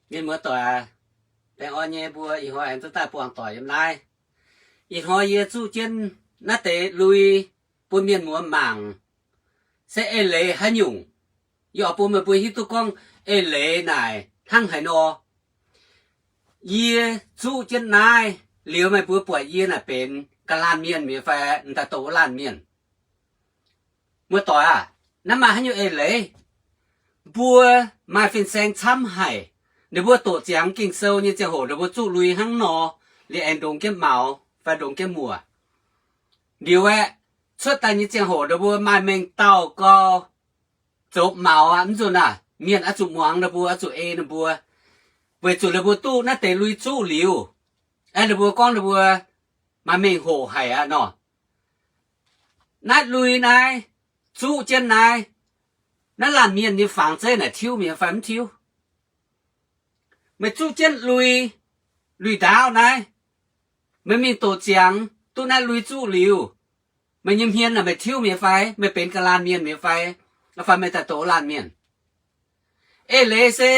Mienh muoz-doic, baengh orn nyei mbuo ih hnoi aengx duqv daaih buangh doic yiem naaiv. Ih hnoi yie zuqv jienv naaiv deix lui bun mienh muoz mangc, se eix leiz haaix nyungc. Yie oix bun meih mbuo hiuv duqv gorngv eix leiz naaic hnangv haaix nor. Yie zuqv jienv naaiv liuz, meih mbuo buatc yie naaic benx ga'laanh mienh mi'aqv fai m'daaih dongh wuov laanh mienh? Muoz-doic aah, naaiv maaih haaix nyungc eix leiz? Mbuo maaih fin-saeng camv haic, ninh mbuo doqc ziangx Ging-Sou nyei ziangh hoc ninh mbuo zuqv lui hnangv nor, liuz aengx ndongx jienv maux fai ndongx jienv muoc. Liuz aeqv, cuotv daaih nyei ziangh hoc ninh mbuo maaih mengh dauh gau zoux maux aqv. Mv nzunc aah, mienh oix zuqc muangx ninh mbuo, oix zuqc ei ninh mbuo, weic zuqc ninh mbuo duqv naaiv deix lui zuqv liuz, aeqv, ninh mbuo gorngv ninh mbuo maaih mengh hoc haic aqv nor. Naaiv lui naaiv, zuqv jienv naaiv, naaiv laanh mienh nyei fangx zeiv naaic tiuv mi'aqv fai mv tiuv? Meih zuqv jienv lui, lui-ndaauv naaiv, meih mingh doqc ziangx duqv naaiv lui zuqv liuz, meih nyei hmien naaic meih tiuv mi'aqv fai? Meih benx ga'laanh mienh mi'aqv fai? Fai meih daaih doqc laanh mienh? Eix leiz se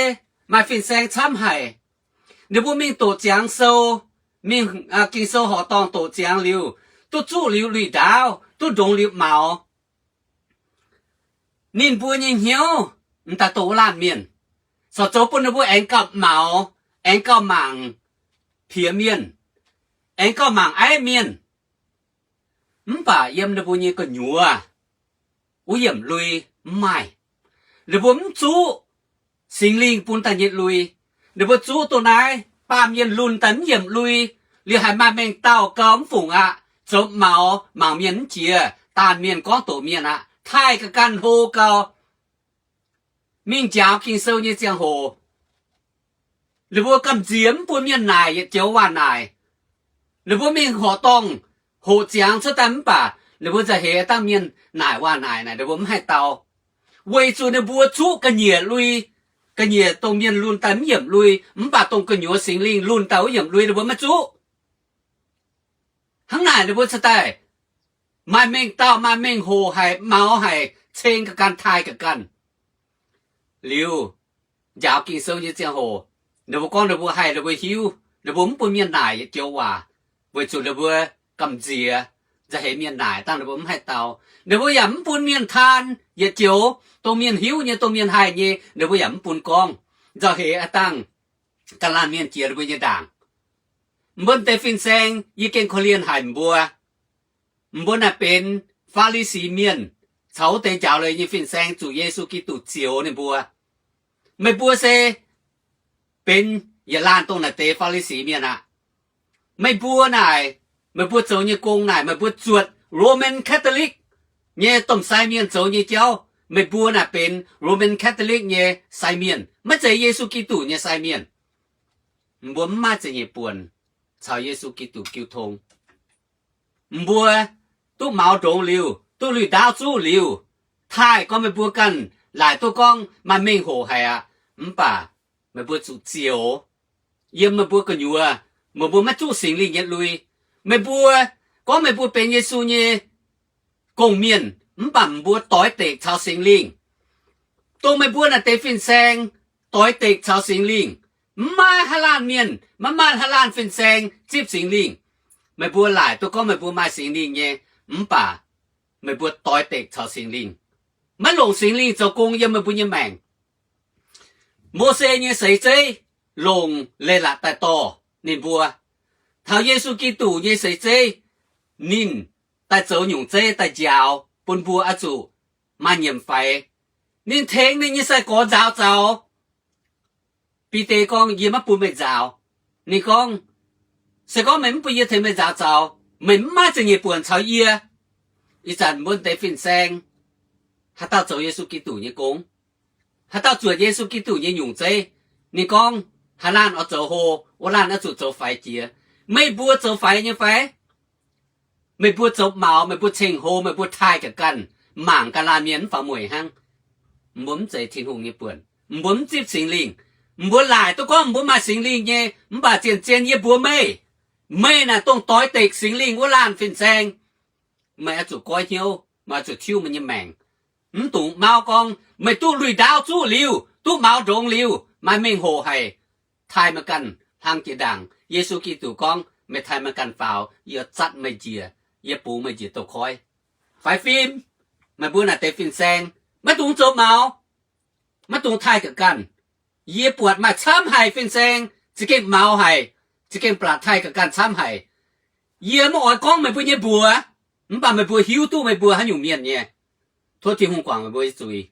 maaih fin-saeng camv haic, ninh mbuo mingh doqc ziangx sou, mingh Ging-Sou horqc dorngh doqc ziangx liuz, duqv zuqv liuz lui-ndaauv, duqv ndongx liuz maux, ninh mbuo nyei hnyouv m'daaih dongh wuov laanh mienh, corc zoux bun ninh mbuo aengx gauh maux, aengx gauh mangc piex mienh, aengx gauh mangc aiv mienh. Mv baac yiem ninh mbuo nyei gu'nyuoz wuov yiemc lui mv maaih. Ninh mbuo mv zuqv Singx Lingh bun daaih nyei lui. Ninh mbuo zuqv dongh naaiv baamh mienh lunh daaih mv yiemc lui, liuz haiz maaih mengh dauh gau mv fungc aqv, zoux maux mangc mienh mv jiex, daanh mienh gorngv doqc mienh aqv, taaih ga'ganh hlo gau. Mingh njaaux Ging-Sou nyei ziangh hoc, ninh mbuo gamh nziex mv bun mienh naaic yietc joux waac naaic. Ninh mbuo mingh horqc dorngh hoqc ziangx cuotv daaih mv baac ninh mbuo nzauh heix dangh mienh naaic waac naaic naaic ninh mbuo mv haih dau, weic zuqc ninh mbuo zuqv ga'nyiec lui, ga'nyiec dongh mienh lunh daaih mv yiemc lui, mv baac dongh gu'nyuoz Singx Lingh lunh daaih wuov yiemc lui ninh mbuo maiv zuqv. Hnangv naaic ninh mbuo cingx daaih maaih mengh dauh maaih mengh hoc haic, maux haic, ceng ga'ganh taaih ga'ganh. Liuz, njaaux Ging-Sou nyei ziangh hoc, ninh mbuo gorngv ninh mbuo haih, ninh mbuo hiuv, ninh mbuo mv bun mienh naaic yietc joux waac, weic zuqc ninh mbuo gamh nziex, nzauh heix mienh naaic dangh ninh mbuo mv haih dau. Ninh mbuo yaac mv bun mienh taan yietc joux, dongh mienh hiuv nyei, dongh mienh haih nyei, ninh mbuo yaac mv bun gorngv. Nzauh heix aav dangh ga'laanh mienh jiex ninh mbuo nyei ndaangc. Mbuo deix fin-saeng yie gengh korv-lienh haic mbuo. Mbuo naaic benx Faa^li^si Mienh caux wuov deix njaaux leiz nyei fin-saeng zuqc Yesu Giduc zioux ninh mbuo. Meih mbuo se benx yietc laanh dongh naaic deix Faa^li^si Mienh aqv. Meih mbuo naaic, meih mbuo zoux nyei gong naaic, meih mbuo zuotc Roman Catholic nyei domh sai mienh zoux nyei jauv. Meih mbuo naaic benx Roman Catholic nyei sai mienh, maiv zeiz Yesu Giduc nyei sai mienh. Mbuo mv maaih za'nyeic buonc caux Yesu Giduc jiu tong. Mbuo duqv maux ndongx liuz, duqv lui-ndaauv zuqv liuz, taaih gorngv meih mbuo ganh laaic duqv gorngv maaih mengh hoc haic aqv. Mv baac meih mbuo zuqc zioux yiem meih mbuo gu'nyuoz, meih mbuo maiv zuqv Singx Lingh nyei lui. Meih mbuo gorngv meih mbuo benx Yesu nyei gong-mienh, mv baac mbuo doix dekc caux Singx Lingh. Dongh meih mbuo naaic deix fin-saeng doix dekc caux Singx Lingh. Mv maaih haaix laanh mienh, maiv maaih haaix laanh fin-saeng zipv Singx Lingh. Meih mbuo laaic duqv gorngv meih mbuo maaih Singx Lingh nyei, mv baac meih mbuo doix dekc caux Singx Lingh, maiv longc Singx Lingh zoux gong yiem meih mbuo nyei maengc. Mose nyei seix zeiv longc leiz-latc daaih dorh ninh mbuo. Taux Yesu Giduc nyei seix zeiv, ninh daaih zoux nyungc zeiv daaih njaaux bun mbuo oix zuqc maaih nyiemc faix. Ninh tengx ninh nyei sai-gorx nzaaux zaux. Bide gorngv, Yie maiv bun meih nzaaux. Ninh gorngv, Se gorngv meih mv bun yie tengx meih nzaaux zaux, meih mv maaih za'nyeic buonc caux yie. Ih zanc mbuo deix fin-saeng, haaix dauh zoux Yesu Giduc nyei gong? Haaix dauh zuotc Yesu Giduc nyei nyungc zeiv? Ninh gorngv, Haaix laanh oix zoux hlo, wuov laanh oix zuqc zoux faix jiex. Meih mbuo zoux faix nyei fai? Meih mbuo zoux maux, meih mbuo ceng-hlo, meih mbuo taaih ga'ganh, mangc ga'naaiv mienh mv faaux mueic hnangv. Mbuo mv zeiz Tin-Hungh nyei buonc. Mbuo mv zipv Singx Lingh. Mbuo laaic duqv gorngv mbuo maaih Singx Lingh nyei, mv baac zien-zien yie mbuox meih, meih naaic dongh doix dekc Singx Lingh wuov laanh fin-saeng. Meih oix zuqc goiv hnyouv, meih oix zuqc tiuv meih nyei maengc. Mv dungx mauv gorngv meih duqv lui-ndaauv zuqv liuz, duqv maux ndongx liuz, maaih mengh hoc haic, taaih meih ganh hlang jiex ndaangc. Yesu Giduc gorngv, meih taaih meih ganh faaux, yie zatv meih njiec, yie bungx meih njiec douz-koiv. Faix fim, meih mbuo naaic deix fin-saeng, maiv dungx zoux maux, maiv dungx taaih ga'ganh. Yie buatc maaih camv haic fin-saeng za'gengh maux haic, za'gengh blatc taaih ga'ganh camv haic. Yie maiv oix gorngv meih mbuo nyei mbuox, mv baac meih mbuo hiuv duqv meih mbuo haaix nyungc mienh nyei. Tov Tin-Hungh guangc meih mbuo nyei zuiz.